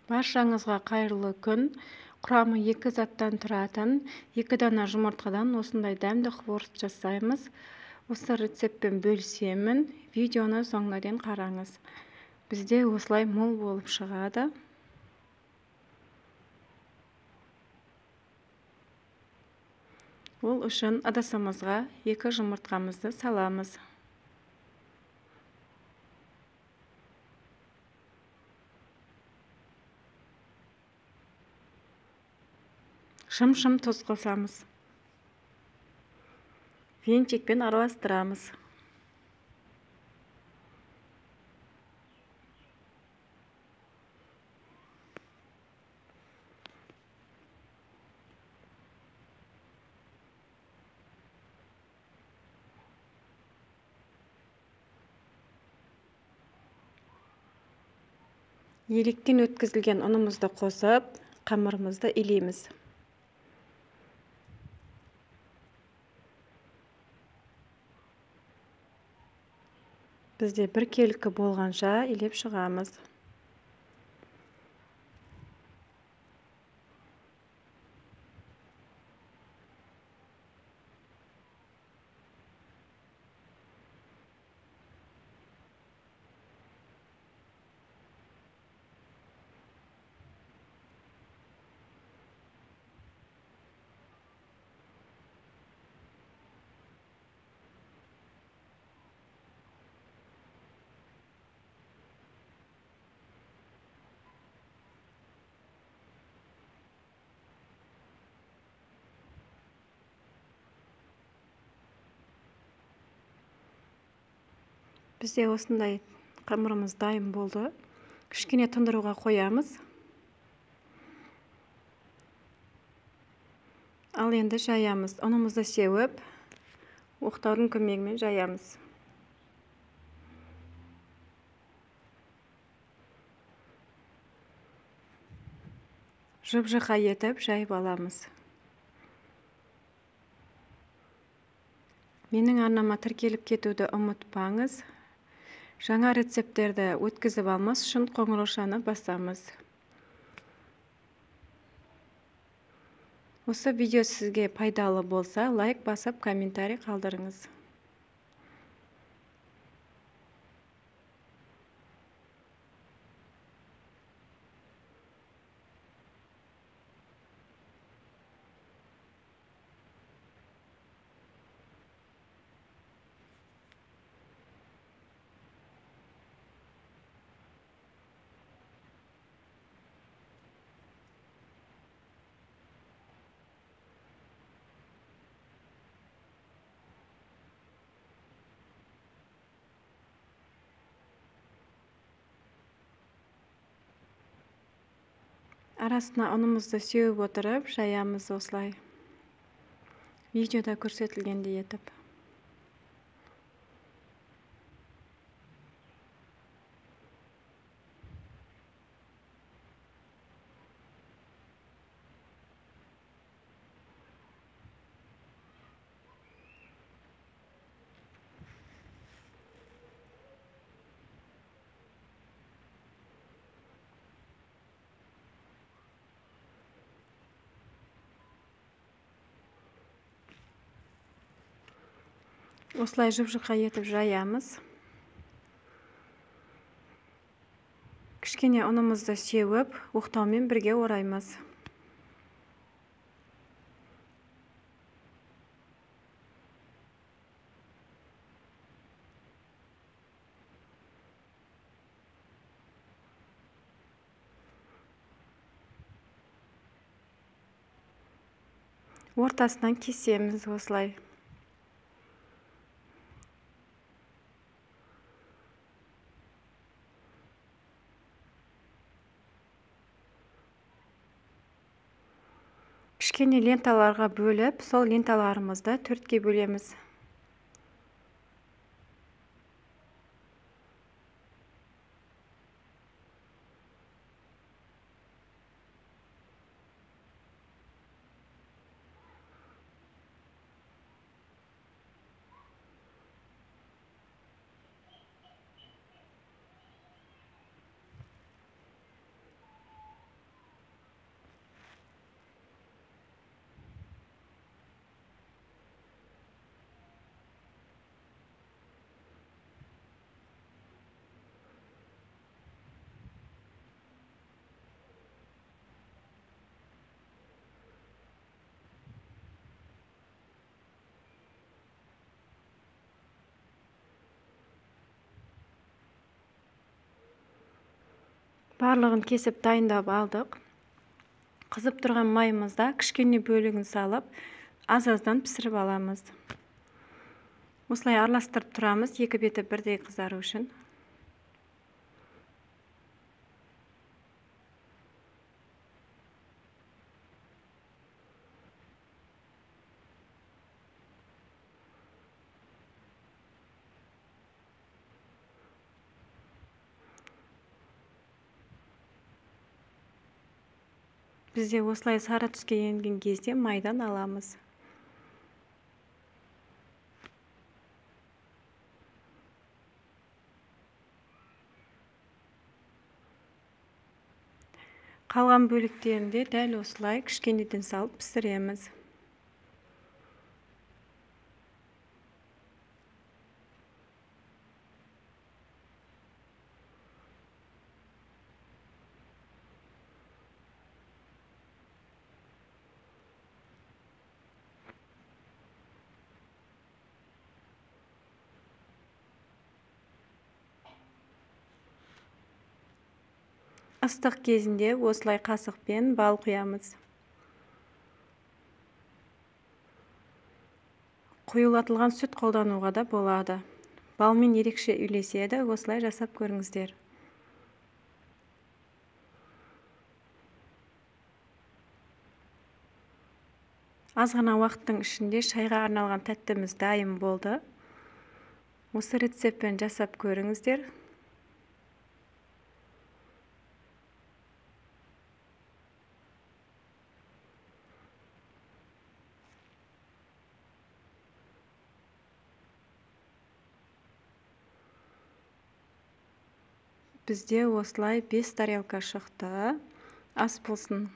Баршаңызға қайырлы күн. Құрамы екі заттан тұратын 2 дана жұмыртқадан осындай дәмді хворст жасаймыз. Осы рецептпен бөлісемін. Видеоны соңына дейін қараңыз. Бізде осылай мол болып шығады. Ол үшін ыдысымызға 2 жұмыртқамызды саламыз. Шым-шым тұз қосамыз. Венчикпен араластырамыз. Електен өткізілген ұнымызды қосып, қамырымызды илейміз. Бізде біркелкі болғанша илеп шығамыз. Бізде осындай қамырымыз дайын болды. Кішкене тындыруға қоямыз. Ал енді жаямыз. Ұнымызды сеуіп, оқтаудың көмегімен жаямыз. Жұп-жұқа етіп жайып аламыз. Менің арнама тіркеліп кетуді ұмытпаңыз. Жаңа рецепттерді өткізіп алмас үшін қоңыраушаны басамыз. Осы видео сізге пайдалы болса, лайк басып, комментарий қалдырыңыз. Арасына ұнымызды сеуіп отырып, жаямыз осылай. Видеода көрсетілгендей етіп. Осылай жұп-жұқа етіп жаямыз. Кішкене ұнымызды сеуіп, оқтаумен бірге ораймыз. Ортасынан кесеміз осылай. Кішкене ленталарға бөліп, сол ленталарымызды 4-ке бөлеміз. Барлығын кесіп дайындап алдық. Қызып тұрған майымызда кішкене бөлігін салып, аз-аздан пісіріп аламыз. Осылай араластырып тұрамыз, екі беті бірдей қызару үшін. Бізде осылай сары түске енген кезде майдан аламыз. Қалған бөліктерін де дәл осылай кішкенеден салып пісіреміз. Ыстық кезінде осылай қасықпен бал құямыз. Қоюлатылған сүт қолдануға да болады. Балмен ерекше үйлеседі, осылай жасап көріңіздер. Аз ғана уақыттың ішінде шайға арналған тәттіміз дайын болды. Осы рецептпен жасап көріңіздер. Бізде осылай 5 тарелка шықты. Ас болсын.